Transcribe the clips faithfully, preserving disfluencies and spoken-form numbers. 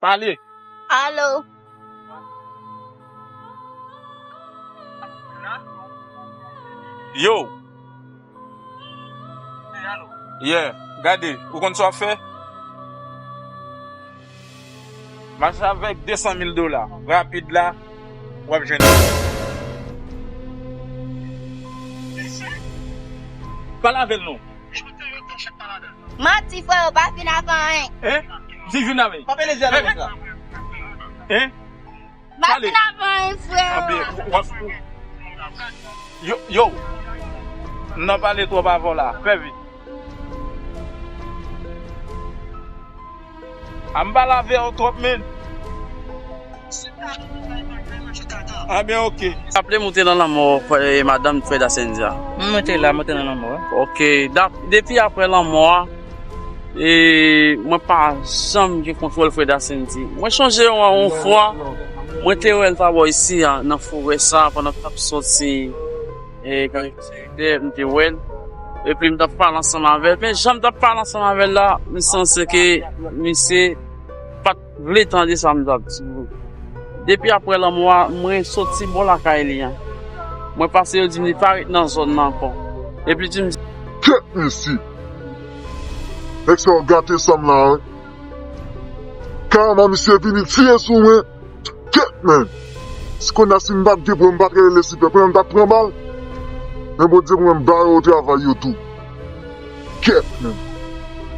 Pale. Alo. Yo. Yeah, gade, ou konn sa w ap fè? Mache avèk de san mil dola. Rapid la, w ap jwenn li. Pale avè l non. Manti, frè, ou pa vin avè anyen. Hein? Di vin avè. Pa pale di avè konsa. Hein? Pa vin avè anyen, frè. Anben, w ap, yo, yo. M nan pale twòp avè w la. Fè vit. A m pa lave w twòp, men. Anben, oke. Raple m ou te nan lanmò, e, madanm Frè Dasenzi a. Mwen te la, mwen te nan lanmò, wi. Oke. Dap-, depi apre lanmò a, e, mwen pa janm gen kontwòl Frè Dasenzi. Mwen chonje yon, yon fwa, mwen te wè l pa bò isi a, nan forè sa, pandan k ap soti, e, Dè m te wè l. Epi m t ap pale ansanm avè l. Men jan m t ap pale ansanm avè l la, m santi ke misye pa t vle tande sa m t ap di. Depi apre lanmò a, mwen soti bò lakay li an. Mwen pase, yo di m li pa ret nan zòn nan ankò. Epi di m. Kèt mesye! Nèg sa yo gate sa m la, wi. Kama misye vini tire sou mwen. Kèt, men! Si konn a si m pa t gen pran, m pa t rele Lesipè, kounye a m t ap pran bal. Men Bondye pou mwen, m ba yo travay yo tou. Kèt, men!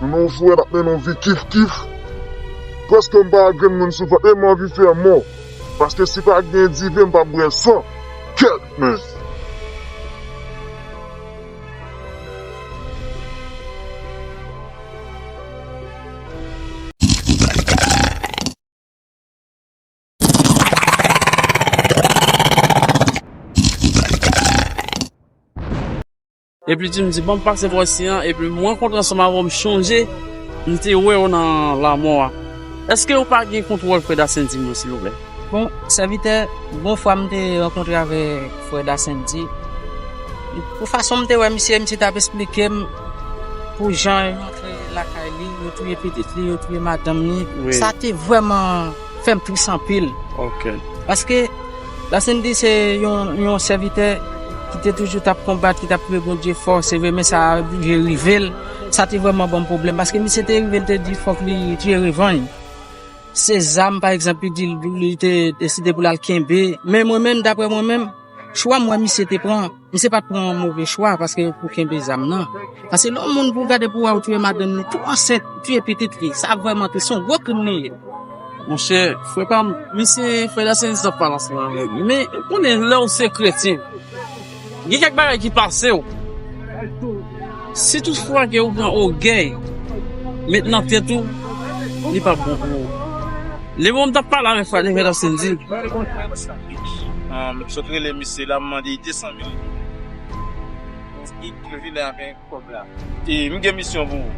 Nou nan yon fwè n ap mennen yon vi kif kif. Prèske m pa grenn moun sou vant, e m anvi fè mò. Paske si pa gen diven, m p ap bwè san. Kèt, men! Epi di m di, "Bon, m pase bò isi an," epi m rankontre ansanm avè w, m chonje, m te wè w nan lanmò a. Èske ou pa gen kontwòl Frè Dasenzi, silvouplè? Bon, sèvitè, gon fwa m te rankontre avèk Frè Dasenzi. Pou fason m te wè misye, misye t ap esplike m pou jan yo antre lakay li, yo touye pitit li, yo touye madanm li. Wi. Sa te vrèman fè m tris anpil. Ok. Paske Dasenzi se yon, yon sèvitè ki te toujou t ap konbat, ki t ap priye Bondye fò, se vre, men sa oblije rive l. Sa te vrèman ban m pwoblèm, paske misye te rive, l te di fòk li tire revanj. Se zam, pa egzanp, li di l, li te deside pou l al kenbe. Men mwen menm, daprè mwen menm, chwa m wè misye te pran, misye pa t pran yon move chwa, paske pou kenbe zam nan. Paske lè yon moun pou gade pou wè ou touye madanm li, tou ansent, touye pitit li, sa vrèman tris, se yon gwo krim li ye. Monchè, frè pa m, misye, frè Dasenzi t ap pale ansanm avè m. Men, ou konnen, lè w se kretyen, gen kèk bagay ki pase w. Si tout fwa ke ou pran ògèy, met nan tèt ou, li p ap bon pou ou. Lè m t ap pale avèk frè Dasenzi. Ah, m sot rele misye la, m mande de san mil. Li vini avèk kòb la. E, m gen misyon pou ou.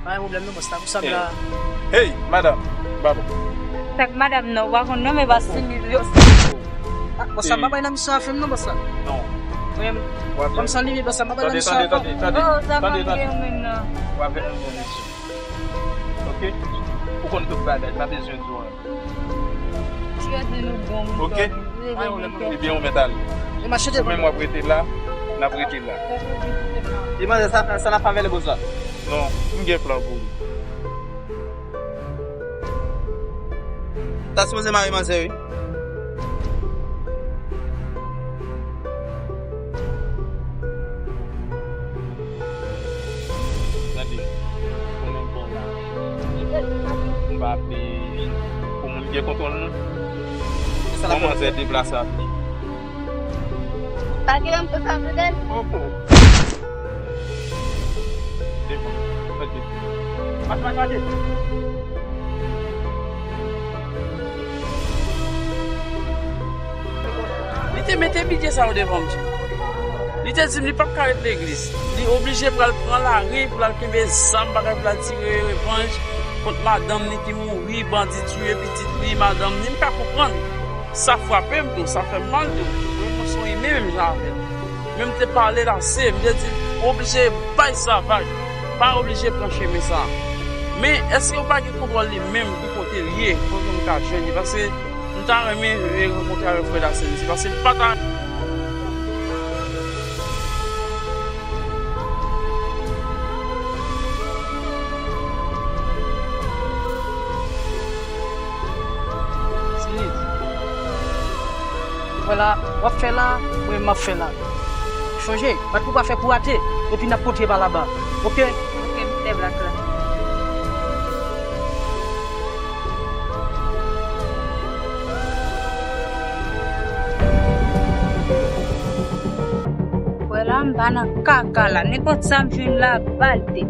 Pa gen pwoblèm non, bòs la, pou sa m la. Hey, madanm, ba bon. Sa k madanm nan, ou pa konn non, men pa sou nivo. Ah, bòs la, m pa bay nan misyon a fè m non, bòs la. Non. Mwen, kòm sa nivo, bòs la, m pa bay nan misyon a fè m. Tande, tande, tande, tande, tande. Ou avèk nou nan misyon. Ok? Ou konn tout bagay, pa bezwen di w anyen. Ti gade nou bon. Ok? Ebyen, ou mèt ale. Ou menm w ap rete la, n ap rete la. E manzè, sa, sa n ap fè avè l, bòs la? Non, m gen plan pou li. Ta sipoze mare manzè, wi. Gade, konnen bon la. M pa vle pou moun gen kontwòl nou. Bon, manzè deplase a pye. Pa gen yon pou sa modèl? Poko. Devan. Fè devan. Mache, mache, mache. Li te mete bidye sa yo devan m, tchè. Li Li te di m li p ap ka ret legliz. Li oblije pral pran lari pou l al kenbe zam bagay pou l al tire revanj kont madanm li ki mouri, bandi tiye pitit li, madanm li. M ka konprann. Sa frape m tou, sa fè m mal tou. Mwen, mwen se yon imen menm jan avè l. Men m te pale l ase, m te di l, ou oblije bay sa vag. Pa oblije pran chemen sa. Men, èske ou pa gen kontwòl li menm, ki kote l ye, kote m ka jwenn li? Paske m ta renmen, e, rankontre avèk frè Dasenzi, paske m pa ta Silid. Vwala, w ap fè la, mwen m ap fè la. Chonje, bat pou pa fè pou rate, epi n ap kontre pa laba. Oke? Oke, mistè Black la. Vwala, m pa nan kaka la. Nenpòt sa m jwenn la, balte.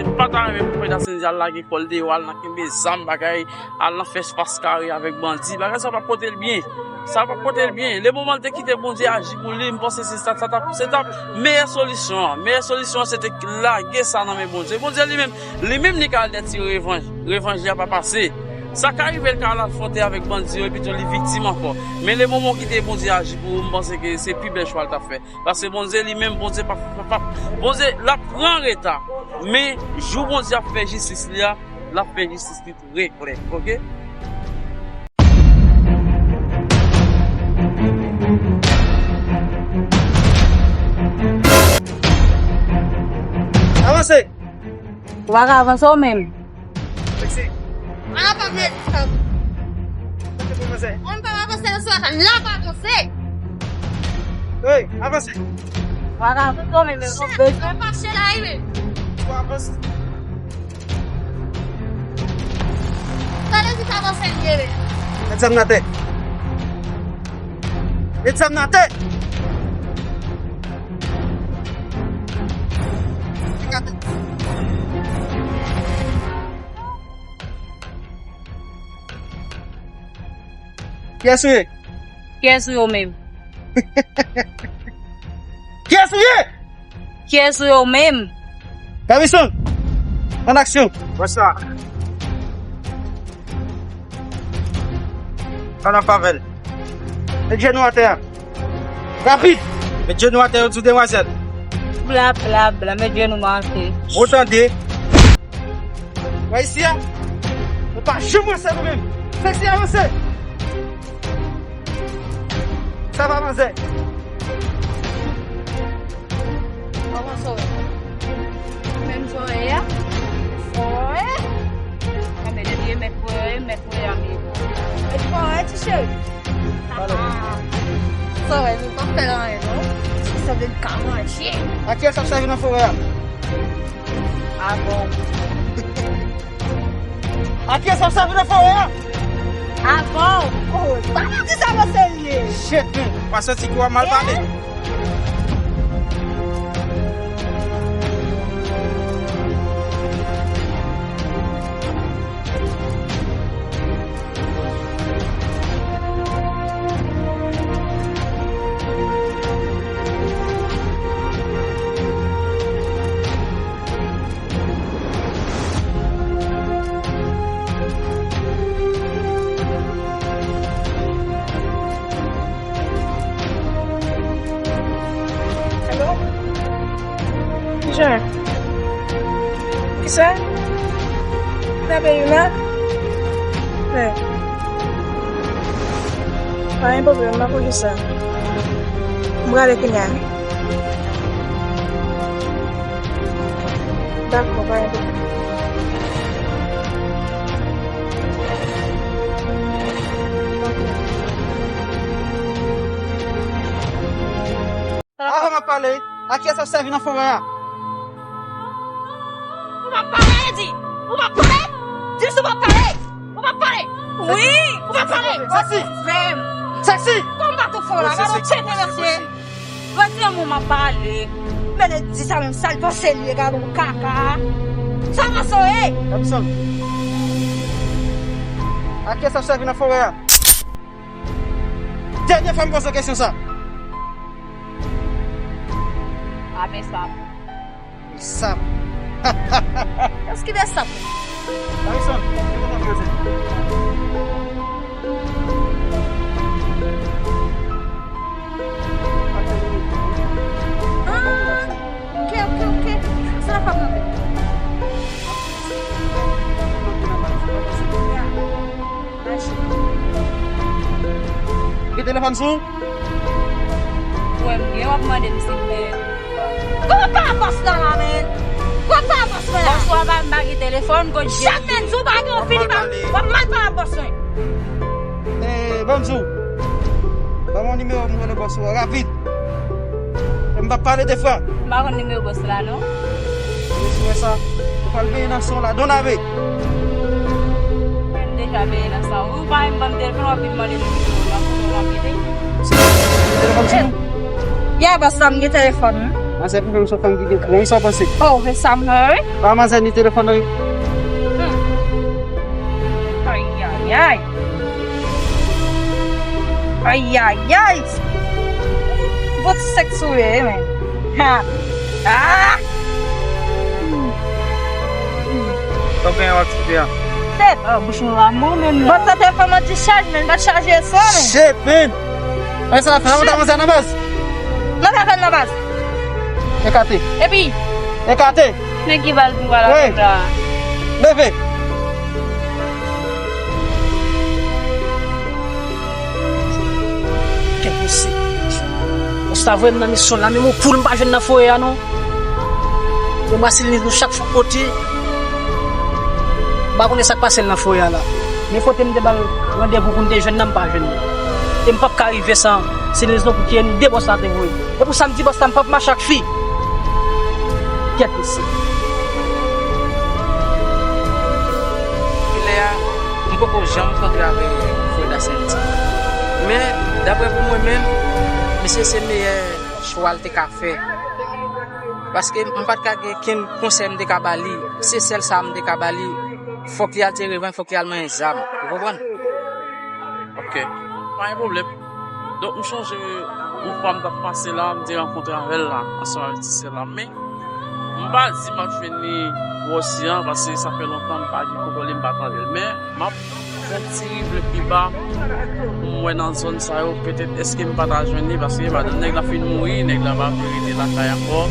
Se pa ta renmen pou frè Dasenzi al lage kò l deyò, al nan kenbe zam bagay, al nan fè espas kare avèk bandi. Bagay sa p ap pote l byen. Sa p ap pote l byen. Le moman l te kite Bondye aji pou li, m panse se sa, sa t ap, se t ap meyè solisyon an. Meyè solisyon an, se te lage sa nan men Bondye. Bondye li menm, li menm li ka al dètire revanj. Revanj li a pa pase. Sa ka rive l ka al afwonte avèk bandi yo, epi tou li viktim ankò. Men le moman w kite Bondye aji pou ou, m panse ke se pi bèl chwa l t ap fè. Paske Bondye li menm, Bondye pa, pa, pa, Bondye l ap pran reta. Men jou Bondye ap fè jistis li a, l ap fè jistis li tou reklè, oke? Avanse! Ou pa ka avanse ou menm. Seksi. Ala pa vle di sa. Kote pou avanse? Mwen pa avanse nan sou la, la pa avanse. Hey, avanse. Ou pa ka avanse ou menm, men ou bezwen. Ou fache la, wi. Ou avanse. Sa vle di pa avanse, li ye. Met zam nan atè. Met zam nan atè. Kiyès ou ye? Kiyès ou ye ou menm? Kiyès ou ye? Kiyès ou ye ou menm? Gabison, an aksyon. Wè sa. Ann anfavè l. Met jenou atè a. Rapid! Met jenou atè, yo di w demwazèl. Bla, bla, bla, met jenou mwen atè. Ou tande? Wè isi a? Nou pa janm ranse nou menm. Seksi avanse! Sa va manzè? Kòman sa w ye? Menm jan w ye a? Fò w ye? Enben, depi e mèt fò w ye, mèt fò w ye a m ye. Mèt fò w ye, ti cheri? Sa w wè, nou pa fè l anyen, non? Ti sanble n ka manje. A kiyès w ap sèvi nan forè a? Avè w. A kiyès w ap sèvi nan forè a? Avè w. Oh, sa vle di sa, mwen serye. Shit, man. Pa santi kou a mal pale. Alo? Kijan? Kisa? Tape Yuna? Wi. Pa gen pwoblèm, m ap okipe sa. M prale kounya. Dakò, pa gen pwoblèm. Avan m ap pale, a kiyès w ap sèvi nan forè a? Ou p ap pale, di! Ou p ap pale! Di m si w p ap pale! Ou p ap pale! Wi! Ou p ap pale! Seksi! Seksi! Kòman w fè w la? Gade w tcheke mesye! Retire men w, m ap pale! Men di sa menm, sa l panse l ye, gade w kaka! Sa panse w ye? Gabison, a kiyès w ap sèvi nan forè a? Konbyen fwa m poze w kesyon sa? A, men sa. Sap. Èske de sap? Harrison, ki kontan poze? Ah, ok, ok, ok. Sa la fè mande. Ou gen telefòn sou ou? Ou wè m gen, w ap mande m si m gen. Kòman pa bòs la la, men? Kòman pa bòs la la? Bòs ou a pa m pa gen telefòn, kot je. Chak men di w pa gen, w fini pa, w ap mal pale ak bòs mwen. Eh, ban m di w. Ban m yon nimewo, m rele bòs ou a, rapid. E m p ap pale de fwa. M pa konn nimewo bòs la, non. Mesye, wè sa. Ou pral benyen nan san w la, Donave. Mwen deja benyen nan san w. Ou pa menm ban m telefòn, w ap vin mande m nimewo nan fouton w ap rete. Telefòn sou ou? Yeah, bòs la, m gen telefòn, wi. Manzè, pou mwen, m se yon fanm ki gen kran, sa w panse? Oh, se sa m wè, wi. Pa manzè ni telefòn, wi. Hmm. Ay, ay, ay. Ay, ay, ay! Vot sèks ou ye, men. Ha! Ah! Sa w genyen w ap chante a? Tèt! Ah, bouch mwen la mou, men. Bòs la telefòn mwen dichaj, men. Bat chaje sa, men. Shit, man! Sa sa fè? Ou ta manzè nan baz? Mwen pa fè nan baz. Ekate. Epi? Ekate. Nèg ki ba l pou ba la kontra. Leve. Kèt mesye. Konsa vre m nan misyon la, menm yon poul m pa jwenn nan foye a non. Yo mwen Silniz nou chak fwa pote. M pa konnen sa k pase l nan foye a la. Men kote m te ba l randevou pou n te jwenn nan, m pa jwenn li. E m p ap ka rive san Silniz non pou kiye n de bòs la te voye. E pou sa m di bòs la m p ap mache ak fi. Kèt mesye. Filè a, m poko janm kontre avè Freda Senti. Men, daprè pou mwen menm, misye se meyè chwa l te ka fè. Paske m pa t ka gen kenn konsèy m te ka ba li. Se sèl sa m te ka ba li. Fòk li al tire van, fòk li al manyen zam. Ou konprann? Ok. Pa gen pwoblèm. Donk, m chonje yon fwa m t ap pase la, m te rankontre avè l la, ansanm avèk ti sè la. Men, m pa di m ap jwenn li wè osi an, paske sa fè lontan m pa gen kontwòl li, m pa tande l. Men, m ap fè yon ti rive pi ba pou m wè nan zòn sa yo, petèt èske m pa ta jwenn li, paske madanm nèg la fin mouri, nèg la pa vle rete lakay ankò.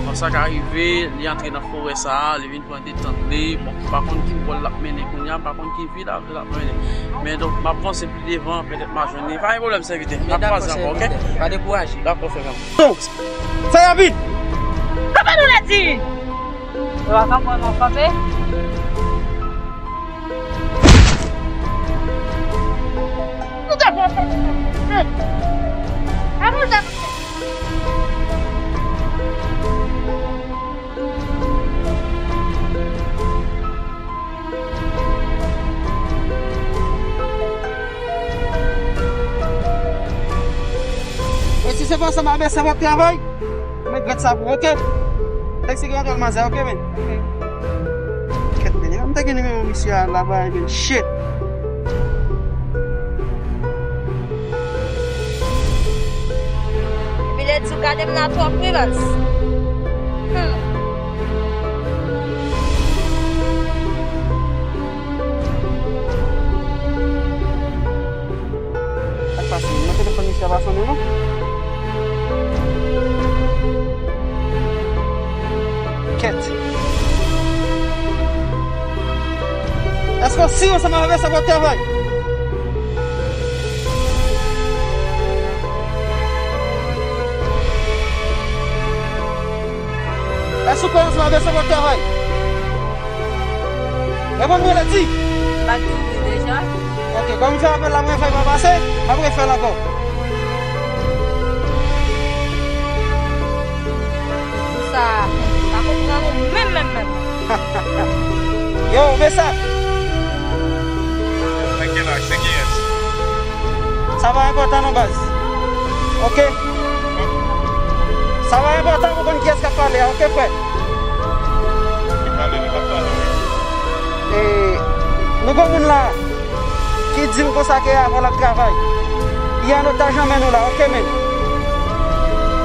Konsa ka rive, li antre nan forè sa a, li vin pran detant li, bon, m pa konn ki wòl l ap mennen kounye a, m pa konn ki vi l ap, l ap mennen. Men donk, m ap vanse pi devan, petèt m a jwenn li. Pa gen pwoblèm, sèvitè. N ap kwaze ankò, ok? Pa dekouraje. Dakò, frè m. Fè rapid! Kanpe nou lè di! Yo pa kanpe, non, kanpe. E si se pa sa, m a bese w ap travay. Men gad sa pou, ok? Taxi ki rantre al mazè, ok, men? Ok. Kèt, men, m te gen nimewo misye a la bay, men, shit. Epi lè di w gade m la twòp, wi, baz. Hmm. Sa k pase? Nan telefòn misye a pa sonnen non. Kèt. Èske w si ansanm avè sa w ap travay? Èske w kwè ansanm avè sa w ap travay? Reponn mwen, Leti. M pa t di w wi deja. Ok, kòm m fè apèl la, mwen fè l pa pase, m ap refè l ankò. Sa, pa konprann ou menm, menm, menm. Yo, Besap. Nan ki laj, se kiyès? Sa pa enpòtan non, baz. Ok? Sa pa enpòtan pou konn kiyès k ap pale a, ok, frè? Ki pale, nou p ap tande, wi. E, nou gon moun la ki di m konsa ke avè w l ap travay. Li Gen an otaj nan men nou la, oke men.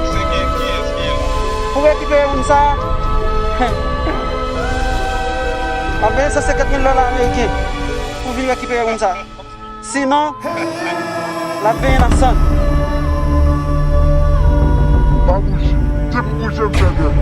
Se gen kiyès ki ye la? Pou rekipere moun sa a, m ap benyen san senkant mil dola ameriken pou vin rekipere moun sa a. Sinon, l ap benyen nan san. Pa bouje. Depi m bouje, m fè dèt.